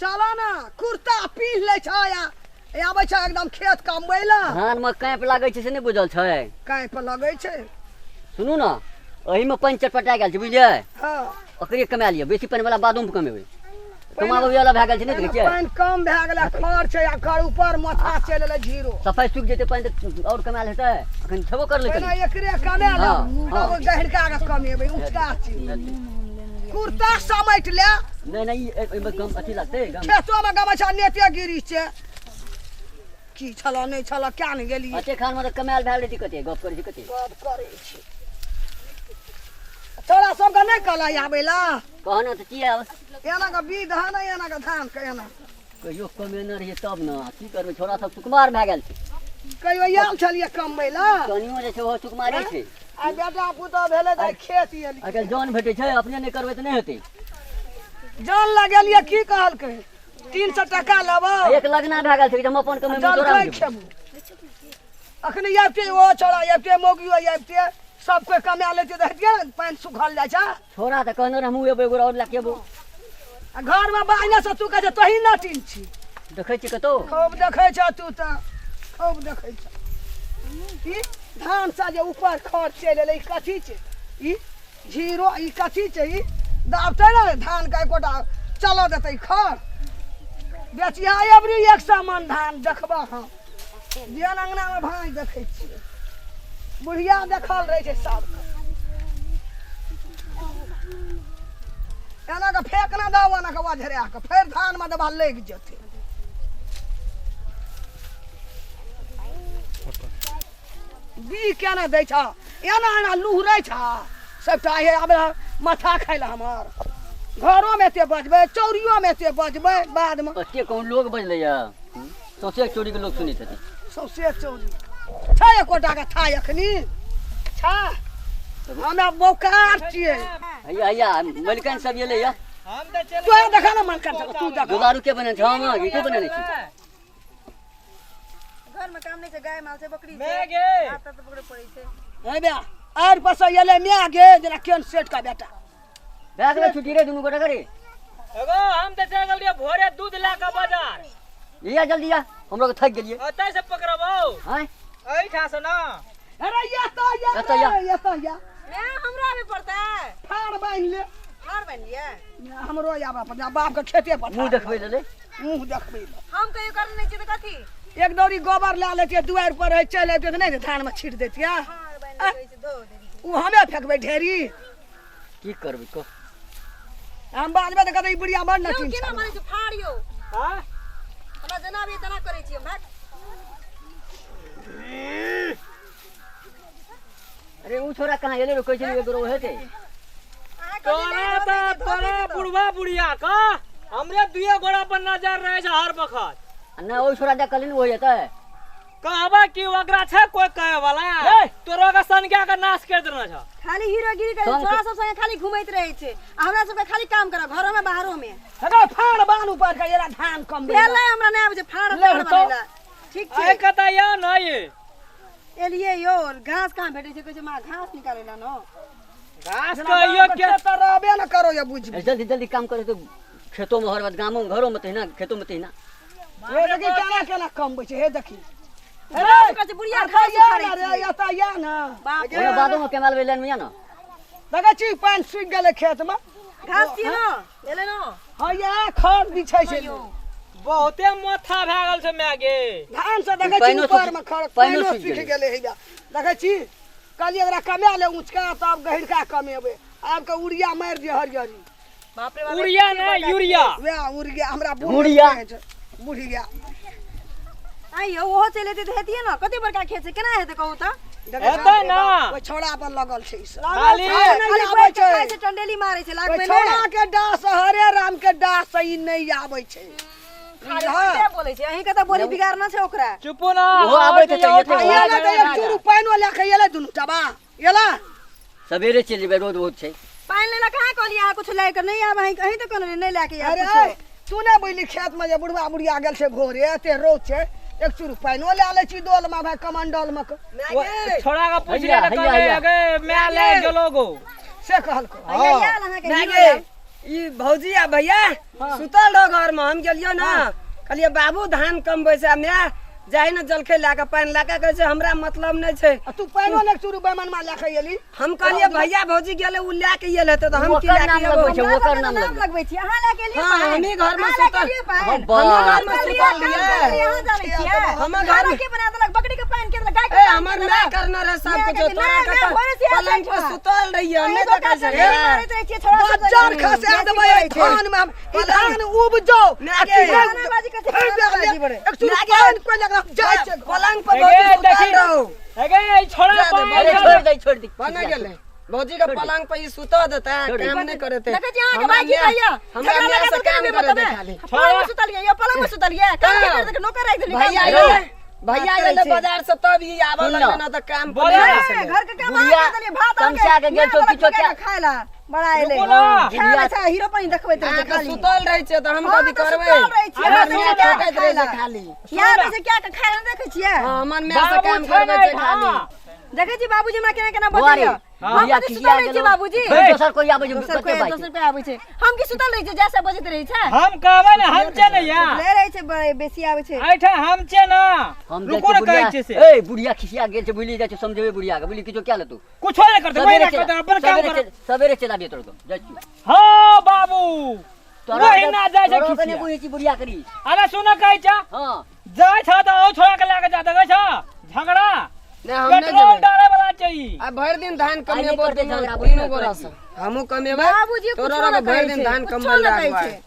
चलो ना कुर्ता पीन लै छै आ आबै छै एकदम खेत कमबै लए। धानमे कैंप लागै छै से नहि बुझल छै? कैंप लगै छै। सुनू ने, एहिमे पानि चटपटा गेल छै, बुझलियै? हँ। ओकरे कमा लिअ, बेसी पानि वाला बादोमे कमेबै। कमाबै वाला भए गेल छै, नहि देखै छियै? पानि कम भए गेलै, खर छै आ खर ऊपर माथा चलि एलै जीरो। सफाइ सुखि जेतै पानि तऽ आओर कमायल हेतै। अखन छेबो करलै पहिने कनि। एकरे कमा हँ, लेब, हँ। तब गहिरका के कमेबै। ऊँचका छै, कुर्ता समेट ले। नहि नहि, ई एहिमे गम अथी लगतै गम। खेतोमे गमै छै, नेते गिरी छै। की छल नहि छल क्या नहि गेलियै। अते खानमे तऽ कमायल भए गेलै। कते गप करै छी, कते गप करै छी। तोरा सबके नहि कहल आबै लए? कहना तऽ की आब। एना के बीज धान, एना के धान के एना। कहियो कमेने रहियै तब ने। की करबै, छोरा सब सुकुमार भए गेल छै। कहियो आयल छलियै कमबै लए? कनियो जे छै ओहो सुकुमारे छै। आ बेटा पुतोह भेलै तऽ खेत एलियै। आइ काल्हि जन भेटै छै, अपने नहि करबै तऽ नहि हेतै। जन लगेलियै, की कहलकै? 300 टका लेबौ। एक लगना भए गेल छै कि हम अपन कमेबै जल तोरा खाइ खेबू। अखन आबिते ओ छोड़ा आबिते, मौगियो आबिते, सब कोइ कमा लेते तऽ हेतियै ने। पानि सुखल जाइ छै। छोरा तऽ कहने रहै हमहूँ एबै, एगो आओर लए के एबौ। आ घरमे बाजने से तू कहै छै तोही नटिन छी। देखै छी कतौ? खूब देखै छ तू तऽ, खूब देखै छ। ई धान से जे ऊपर खर चलि एलै, ई कथी छै? ई झीरो, ई कथी छै? ई दाबतै ने धान के, एकोटा चलऽ देतै खर? बेचिया एबरी 100 मन धान देखबह। हम जेहन अङ्गनामे भाँज देखै छियै, बुढ़िया देखल रहै छै सबके। एना के फेक ना दहो, एना के ओझरा के फेर धानमे दबा लागि जेतै। बी केना दै छ, एना एना लुहरै छ सबटा। हे आब माथा खाइ लए हमर घरोमे एते बजबै, चौरियोमे एते बजबै बादमे। ओते कहूँ लोग बजलैया, सौंसे चोरीके लोग सुनैत हेतै। सौंसे चौरी छै, एकोटा के था एखनी छा। हमरा बोकार छियै। हैया हैया, मलिकान सब एलैया। हम तऽ चलि तू देखा ने मलकान सब, तू देखा। दुलारू के बनेने छै? हम के बनेने छी? घर में काम नहीं छै, गाय माल छै, बकरी छै। मैं गे। हाथ तऽ पकड़े पड़ै छै। हे बे, आर पर से एलै माय गे, जेना केन सेठ का बेटा। भए गेलै छुट्टी रे दुनू गोटा करे। एगो हम तऽ चलि गेलियै भोरे दूध लए कऽ बाजार। लिया जल्दी आ, हमरो के थकि गेलियै। ओतय से पकड़बौ। आँय? एहिठाम से ना। अरे ये तो ये। एतऽ या। ये तो या। मैं हमरा आबे पड़तै। फाड़ बान्हि ले। फाड़ बान्हि लिअ। हमरो आबऽ पड़तै बाप के खेते पर। मुँह देखबै लेले। मुँह देखबै ले। हम कहियो करने नहि छियै तऽ कथी? एक दौरी गोबर लए लेतियै, दुआरि पर रहै, चलि अबितियै तऽ नहि ने धानमे छीट दैतियै। फाड़ बान्हि लै छै, धो देली। ओ हमे फेकबै ढेरी। की करबै कह? हम बाजबै तऽ कहतै ई बुढ़िया बड़ यौ नटीन केना छै। मारै छै फाड़ यौ? हाँ? हमरा जेना आबैए तेना करै छियै हम, भाग। अरे उ छोरा कहाँ गेलै रे? कहै छलै एगो हेतै। अहाँ कहलियै तोरा नहि, धो तऽ दै छै, धो तोरा दै छै तऽ। बुढ़वा बुढ़िया का हमरे दुए गोड़ा पर नजर रहे छै हर बखत। आ नहि, ओहि छोरा देख कहली ने, ओ हेतै। कहबा कि ओकरा छै कोई कहे वाला? तोरा के सनका के नाश कर देना छ। खाली हीरोगिरी करै संग- छोरा सब संगे खाली घुमैत रहै छै आ हमरा सबके खाली काम करऽ, घरो में बाहरो में। अगर फाड़ बान्ह ऊपर के एरा धान कम भेल। भेलै, हमरा नहि आबै छै फाड़ ले फाड़ तो। बनेला। ठीक छै। आइ कतऽ यौ नहि एलियै यौ, घास कहाँ भेटै छै? कहै छै माँ घास निकालै ला न। घास कहियो के खेत तऽ रहबे ने करो ये बुझबी। ए, जल्दी जल्दी काम करे तो खेतो में हर बात, गामो में घरो में तहिना, खेतो में तहिना। हे देखी केना केना कमबै छै, हे देखी। घास कहै छै बुढ़िया एतऽ घास या उखाड़ै ने रे, छियै। एतऽ या ने। बाप रे। ओना बादो में कमाल लाइन में या ना। देखै छी पानि सुखि गेलै खेतमे। घास छियै न, भेलै न। हँ, ये खर बिछै छै। बहुते माथा भए गेल छै माय गे। धान से देखै छी पानिओ ऊपर सुखि- मे खर पानिओ पानिओ सुखि सुखि गेलै। गेलै। हैया देखै छी, कहलियै एकरा कमा ले ऊँचका, तब गहिरका कमेबै। आब के उड़िया मारि दिअ हरियरी। बाप रे बाप। उड़िया नहि, यूरिया। वएह उड़िया हमरा बुढ़ उड़िया। कहै छै बुढ़िया। आइ यौ, ओहो चलि एतै तऽ हेतियै ने। कते बड़का खेत छै, केना हेतै कहू तऽ? देखै छी, हेतै ना। ओहि छौड़ा पर लगल छै ई सब। खाली नहि खाली आबै बैठ के छै। खाइ छै, टंडेली मारै छै, ओहि लागबै छौड़ा नहि। के डास, हरे राम के डास से ई नहि आबै छै। खाली उल्टे बोलै छै। अहीं के तऽ बोली बिगाड़ना छै ओकरा। चुपो ना। ओहो आबैत हेतै, एतै। आ एलै तऽ एक चूरू पानिओ लए कऽ एलै दुनू टबा एलै। सवेरे चलि जेबै, रोड बहुत छै। पानि लेला कहाँ कहलियै अहाँ? कुछ लए कऽ नहि आब। अहीं अहीं तऽ कहने नहि लए के आयब अरे कुछो। तू नहि बुझली, खेतमे जे बुढ़वा बुढ़िया गेल छै भोरे, एते रौद छै, एक चूरू पानिओ लए लै छी डोलमे, भाय कमंडलमे के। छोड़ा के पुछले हैया, तऽ हैया, कहले हैया। गे माय ले गेलो गो। से कहलको। हैया आयल अहाँके माय हीरो गे। आयल। ई भौजी आ भैया सुतल रहो घर में, हम गेलियो ना, कहलिए बाबू धान कमबै छै, आ माय जाहि ने जलखै लए कऽ पानि लए कऽ, कहै छै हमरा मतलब नहि छै। आ तू पानिओ नहि चूरू बेमनमा लए कऽ एली। हम कहलिए भैया भौजी गेलै उ लए कऽ एल हेतै, तऽ हम की ओकर लए नाम कऽ लगबै एबौ? छै, हमरा ओकर सबके नाम नाम लगबै। लगबै छी, अहाँ लए के एलियै हाँ, पानि। हमही घरमे अहाँ लए के सुतल- एलियै पानि। हम हमही घरमे हम सुतल काम रहियै। करलियै, अहाँ जानै छियै? हमर खाना घरमे- के बना देलक? बकरी के पानि के देलक, गाय के ए पानि हमर के माय देलक? करने रहे सब माय कुछ, के- तोरा नहि, के माय तऽ भोरे से आयल पलंग पर छै। सुतल रहियै, अहीं नहि दोकान देखै से छलियै। मारैत रहै छियै, छोड़ा सब बज्जर खसा बेसी देबै करै एहि छै। धान मे हम। ई धान उपजौ माय गे। खानाबाजी करै छै, खानाबाजी बड़े। एक चूरू माय गे। पानि कोइ लगना जाइ छै। पलंग पर एगे, भौजी सुतल देखी। रहू। एगे ई छोड़ा जा दे, पानि अरे छोड़ दे, छोड़ दे। बना गेलै भौजी के पलंग पर ई सुतऽ देतै, छोड़ दे। काम नहि करेतै। देखै छी अहाँके हमरा भाय की माय- कहैया? हमरा झगड़ा माय लगा से देलकै काम ने करे दे बतबै। खाली। पलंग में सुतलियै, यो पलंग में सुतलियै। काम के कर देलकै, नौकर राखि देलियै काम भैया करे अयलै, लए। भैया बात अयलै करै छै। बाजार से तब ई आबऽ सुन न। लगलै ना तऽ काम पर बोला। नहि ए, छलै। घर के काम बुढ़िया अहाँ कर देलियै, भात अहाँके तमसा के गेल माय छौ, देलक किछो पकाए क्या- के खाय ला। बड़ा एलै। रुको ना। खाय ला छै, हीरो पानी देखबैत रहै छै अहाँके खाली। सुतल रहै छियै तऽ हम हाँ, कथी तऽ करबै? सुतल रहै छियै, हमर हमरा माय तऽ क्या ठोकैत रहै छै खाय ला। खाली। यहाँ तऽ छै क्या के खाय ला नहि देखै छियै? हाँ, हमर माय से बाबू काम छै करबै ने छै खाली। हाँ। देखै छी बाबूजी हमरा केना केना बौआ रे, बजैया। हम बुढ़िया कथी खिसिया सुतल रहै छियै गेलौ। बाबूजी? फेर दोसर कोई आबै छै, दोसर कते कोई बाजै? दोसर कोई आबै छै। हम की सुतल रहै छियै जैसे बजैत रहै छै? हम कहबै ने हम छै ने या ले रहै छै बेसी आबै छै। एहिठाम हम छै ना। हम जाइ रुको छियै ने, कहै बुढ़िया छियै से। ए बुढ़िया खिसिया गेल छै, बुझली जाइ छै, समझेबै बुढ़िया के, बुझली किछो क्या लेतौ? कुछो नहि करतै, वही सवेरे ना चलि करतै, अपन काम सवेरे कर। सवेरे चलि आबियै तोरा जाइ छियौ। हाँ बाबू, तोरा वही ना जाइ छै तोरा के नहि खिसिया। बुझै छी बुढ़िया करी। अरे सुन कहै छ। हाँ। जाइ छ तऽ ओ छोड़ा के लए के जा देखै छ झगड़ा। नहि, हम नहि पेट्रोल जेबै। डाले वाला छै। आ भरि दिन धान आइ नहि कमेबो करतै दुनू झगड़ा, तीनू बुझली गोरा ने। से। हमहूँ कमेबै, बाबूजी तोरो कुछो के नहि भरि कहै दिन छै, धान कुछो कमबै नहि कहै लागबै। छै।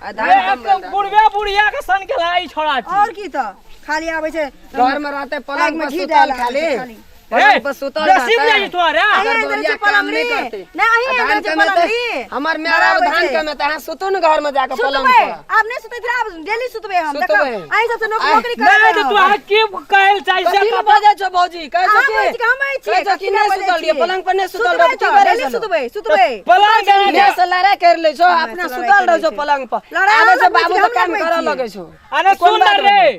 आ धान कमबै लागबै। बुढ़बे बुढ़िया के सन के लाई छोड़ा छी। और की तऽ खाली आबै छै। घर में रहते पलंग आगिमे पर घी सुतल डालि खाली। आबै छै खाली। पलंग पर सुतल बेसी रहतै। बुझै छी तोरा। अहीं अगर आनि देने बुढ़िया छै काम पलंग नहि रे। करतै। नहि, अहीं आ आनि धान देने छै कमेतै, पलंग रे। हमर मेरा बराबर धान छै। कमेतै, अहाँ सुतू ने घर में जाके पलंग सुतबै पर। आब नहि सुतैत रहे, आब डेली सुतबै हम। देखब सुतबै। अहीं सबसँ आइ- नौकरी नहि करबै तऽ हम। तू अहाँ की कहै लए चाहै कथी छै? लए बजै छौ भौजी? कहै छौ अहाँ की? बजै छी कि हम बजै छियै? कहै छौ की कथी लए नहि बजै सुतल रहियै, छियै? पलंग पर नहि सुतल सुतबै रहबै, की तऽ, करै डेली छलौ? सुतबै, सुतबै। पलंग देने माय छै। से लड़ाइ करि लै छौ, अपना से लड़ाइ सुतल रहै करै छौ छै। पलंग पर। लड़ाइ आबै हम छौ लगबै बाबू छी, तऽ हम काम लगबै करऽ छियै। लगै छौ। अरे कोन सुन बात रे, भेलै?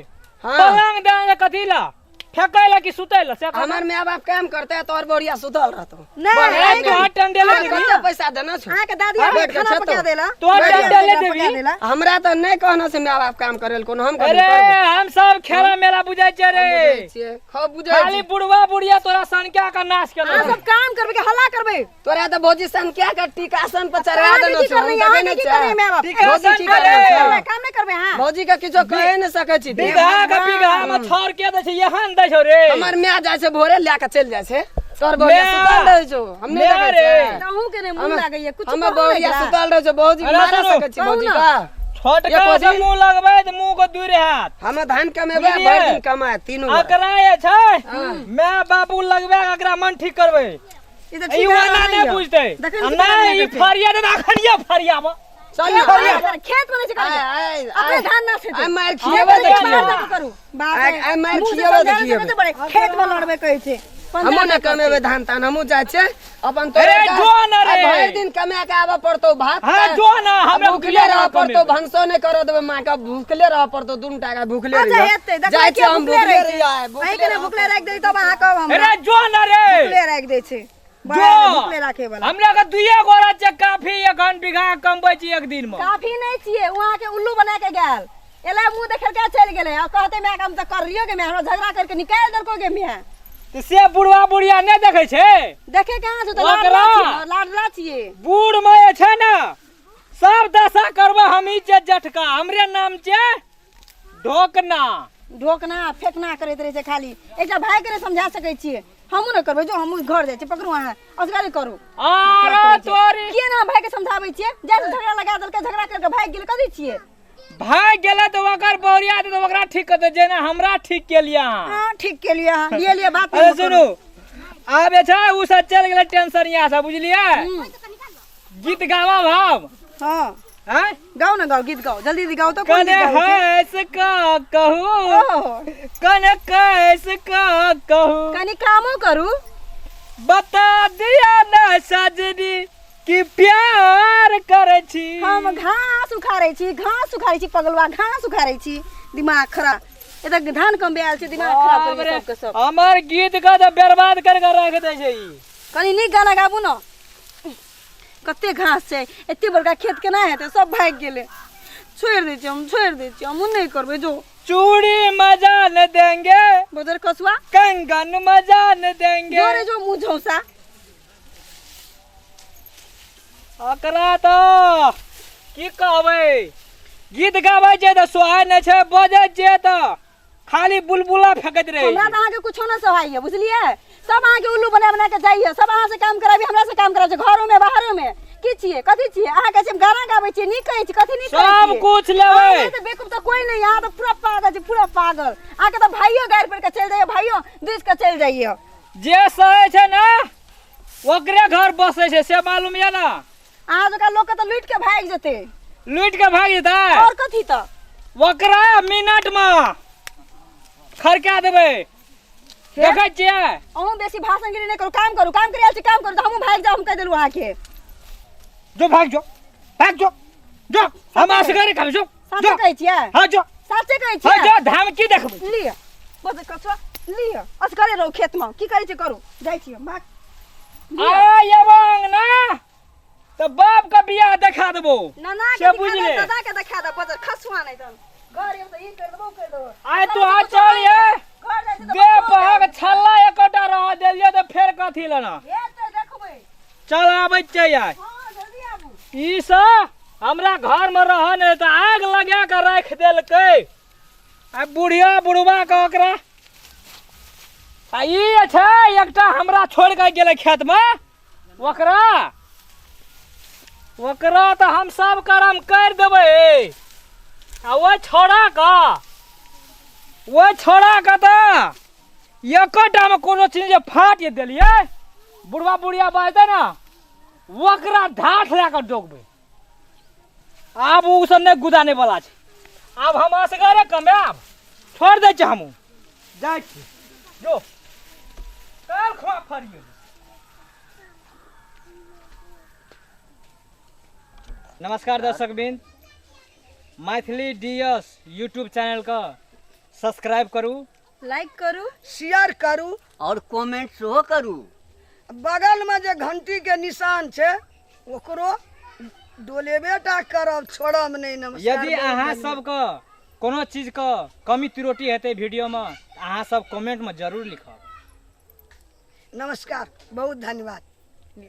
हाँ। पलंग देने छै कथी ला? फेकै ला कि सुतै ला से? हमर माय बाप काम करते तोर बढ़िया सुतल रहतो। नहि, बढ़िया। अहीं तोहर के- टंडेले अहाँके देबही? कते पैसा देना छौ? अहाँके दादी हाँ, अहाँके बैठ के खाना छतो। पका देला। तोहर दादी टंडेले अहाँके देबही? पका देला। हमरा तऽ नहि कहना से माय बाप काम करे कोनो, हम कथी अरे करबो? हम सब खेला मेला बुझै छियै रे। बुझै छियै, खूब बुझै खाली छियै। बुढ़वा बुढ़िया तोरा सनका के नाश अहाँ केलक। सब काम करबै कि हल्ला करबै? तोरा तऽ भौजी सन क्या के टीकासन पर चढ़ा अहाँके देने की छौ, हम करबै? देखै अहाँके नहि की करबै छियै। माय बाप? टीकासन भौजी पर की रे। करबै? काम नहि करबै अहाँ? भौजी के किछो कहे नहि सकै छी। बीघा के बीघा में छड़ के दै छै, एहन दै छौ रे। हमर माय जाइ छै भोरे लए के चलि जाइ छै, तोर बौआ माय। सुतल रहै छौ, हम नहि माय देखै रे। छियै। अहूँ के नहि मुँह लागैया कुछ। हमर बौआ सुतल रहै छौ, भौजी अरे मारा सुनू, सकै छी कहू भौजी ना। का छोटका एको से दिन- मुंह लगबै तऽ मुंह के दूर हाथ। हम धान कमेबै, बुझलियै? भरि दिन कमाए तीनू गोरा। अकरा जे छै माय बाबू लगबै के अकरा मन ठीक करबै। ई तऽ ई ठीक ओना नहि नहि यऽ। बुझतै। देखै आ छी केना नहि ई करै छै। फरिया दे अखनिये फरियाब। चल खेत ना। मे नहि खेत मे नहि छै करैके। आइ- आइ- अपने धान ना खेतै। आइ मारि खेत खिएबै मे देखिए। बाहर जाके करू। बाप रे, आइ- आइ मारि मुँह से खिएबै समझा देखिएबै। नहि सकै छै, खेत मे लड़बै कहै छै। हमहूँ ने कमेबै धान तान, हमहूँ जाइ छियै अपन तोरे अरे का- जो ना रे। आ भरि दिन कमा के आबऽ पड़तौ भात हाँ, तऽ- जो ना, हमरा भूखले भूखले रहऽ रहऽ पड़तौ, कमेबै। भनसो नहि करऽ देबै माँ के, भूखले रहऽ पड़तौ, दुनू टाका भूखले अच्छा रहियौ। हेतै, देखबै जाइ के छियै हम भूखले भूखले रहै छै। रहियौ आइ, भूखले अहीं के नहि रहऽ भूखले राखि दै तब अहाँ कहब हमरा। अरे जो ना रे। भूखले राखि दै छै। जो बड़ा भूखले राखे वाला। हमरा के दुइये गोरा छै काफी, एखन बीघा कमबै छी एक दिन में। काफी नहीं छियै, ओ अहाँके उल्लू बना के गेल। एलै मुँह देखेलकै चलि गेलै आ कहतै माय के हम तऽ करलियो गे माय, हमरा झगड़ा करके निकालि देलको गे माय। तऽ से बुढ़वा बुढ़िया नहि देखै छै? देखे कहाँ छै तऽ ओकरा- लाडला छियै, लाडला छियै। बूढ़ में जे छै ने सब दशा करबै हमही छियै जटका, हमरे नाम छियै ढोकना। ढोकना फेकना करैत रहै छै खाली। एकटा भाय के नहि समझा सकै छियै? हमहूँ नहि करबै, जो हमहूँ घर जाइ छियै, पकड़ू अहाँ असगरे करू। आरे तोरी किए ने भाय के समझाबै छियै? जाइ से झगड़ा लगा देलकै, झगड़ा करके भागि गेलै, कथी छियै? भागि गेलै तऽ ओकर बहुरिया तऽ ओकरा ठीक करतै, जेना हमरा ठीक केलियै अहाँ। हाँ ठीक केलियै अहाँ, लिए लिए बात। अरे सुनू, आब जे छै ओ सब चलि गेलै टेंशन यहाँ से, बुझलियै? गीत गावा भाव। हाँ आँय? गाओ ना, गाओ गीत गाओ, जल्दी जल्दी गाओ। तो कोन कने गीत गाबै छै? हंस का कहू, ओहो, कने कैस का कहू, कनी कामो करू। बता दिया ना सजनी कि प्यार करै छी। हम घास उखाड़ै छी, घास उखाड़ै छी पगलवा, घास उखाड़ै छी। दिमाग खराब, एतऽ धान कमबे आयल छै, दिमाग खराब बाप करै रे, छै सबके सब। हमर गीत के तऽ बर्बाद कर के राख दै छै ई। कनी नीक गाना गाबू न। कते घास छै, एते बड़का खेत केना हेतै? सब भागि गेलै। छोड़ि दै छियै हम, छोड़ि दै छियै, हमहूँ नहि करबै। जो चूड़ी मजा न देंगे, बजर कसुआ, कंगन मजा न देंगे। जो रे जो मुँह झौसा। ओकरा तऽ की कहबै, गीत गाबै छै तऽ सोहाय नहि छै, बजै छियै तऽ खाली बुलबुला फेकैत रहै। हमरा तऽ अहाँके कुछो नहि सोहाइए, बुझलियै? सब अहाँके उल्लू बना बना के जाइए, सब अहाँ से काम कराबी, हमरा से काम कराबै छै, घरोमे बाहरोमे। की छियै, कथी छियै? अहाँ कहै छियै हम गाना गाबै छियै, नीक कहै छी, कथी नीक कहै सब छियै? कुछ लेबै। अहाँ तऽ बेवकूफ तऽ कोई नहीं, अहाँ तऽ पूरा पागल छी, पूरा पागल। अहाँके तऽ भाइयो गारि पढ़ि के चलि जाइए, भाइयो दुसि के चलि जाइए। जे सहै छै ने ओकरे घर बसै छै, से मालूम यऽ ने? अहाँ जकाँ लोक के तऽ लूटि के भागि जेतै। लूटि के भागि जेतै और कथी? तऽ ओकरा मिनट मे खड़का देबै, देखै छियै। अहूँ बेसी भाषण गिरी नहि करू, काम करू। काम करे आयल छी, काम करू, तऽ हमहूँ भागि जाउ, हम कहि देलहुँ अहाँके। जो भाग जो, भाग जो, जो हम असगरे खाबै, जो। साँचे जो कहै छियै? हाँ जो। साँचे कहै हाँ छियै? जो, धमकी देखबै। लिअ बस कछुआ, लिअ, असगरे रहू खेतमे, की करै छी करू, जाइ छियै भाग। आ एबो अंगना तऽ बाप के बियाह देखा देबो। नाना से के दिखा बुझि दे, ले। दादा के देखा दे, बजर खसुआ नहि तहन घर एब तऽ ई कर देबो, कर देबो। आइ तू आ चल ये। घर जाइ छी तऽ दे पहक छल्ला एकोटा रह देलियो तऽ फेर कथी लेना? हे तऽ देखबै। चल आबै छियै आइ। हँ, जल्दी आबू। ई सब हमरा घर में रह नहि तऽ आग लगा के राखि देलकै आ बुढ़िया बुढ़वा के ओकरा। आ ई छै एकटा हमरा छोड़ि के गेलै खेत में, ओकरा ओकरा तऽ हम सब करम करि देबै। आ ओहि छौड़ा के, ओहि छौड़ा के तऽ एकोटामे कोनो चीज जे फाटि देलियै, बुढ़वा बुढ़िया बाजतै ने, ओकरा ढाठ लए कऽ डोकबै। आब ओ सब नहि गुदाने वाला छै, आब हम असगरे कमायब। छोड़ि दै छियै, हमहूँ जाइ छी। जो काल्हि खुआ फरियो। नमस्कार दर्शक बिंद, मैथिली डीएस यूट्यूब चैनलके सब्सक्राइब करू, लाइक करू, शेयर करू और कमेंट सेहो करू। बगलमे जे घंटीके निशान छै ओकरो डोलेबे टा करब, छोड़ब नहि। नमस्कार। यदि बहुत अहाँ धन्यवाद। सबके कोनो चीजके कमी त्रुटि हेतै वीडियोमे, अहाँ सब कमेंटमे जरूर लिखब। नमस्कार, बहुत धन्यवाद।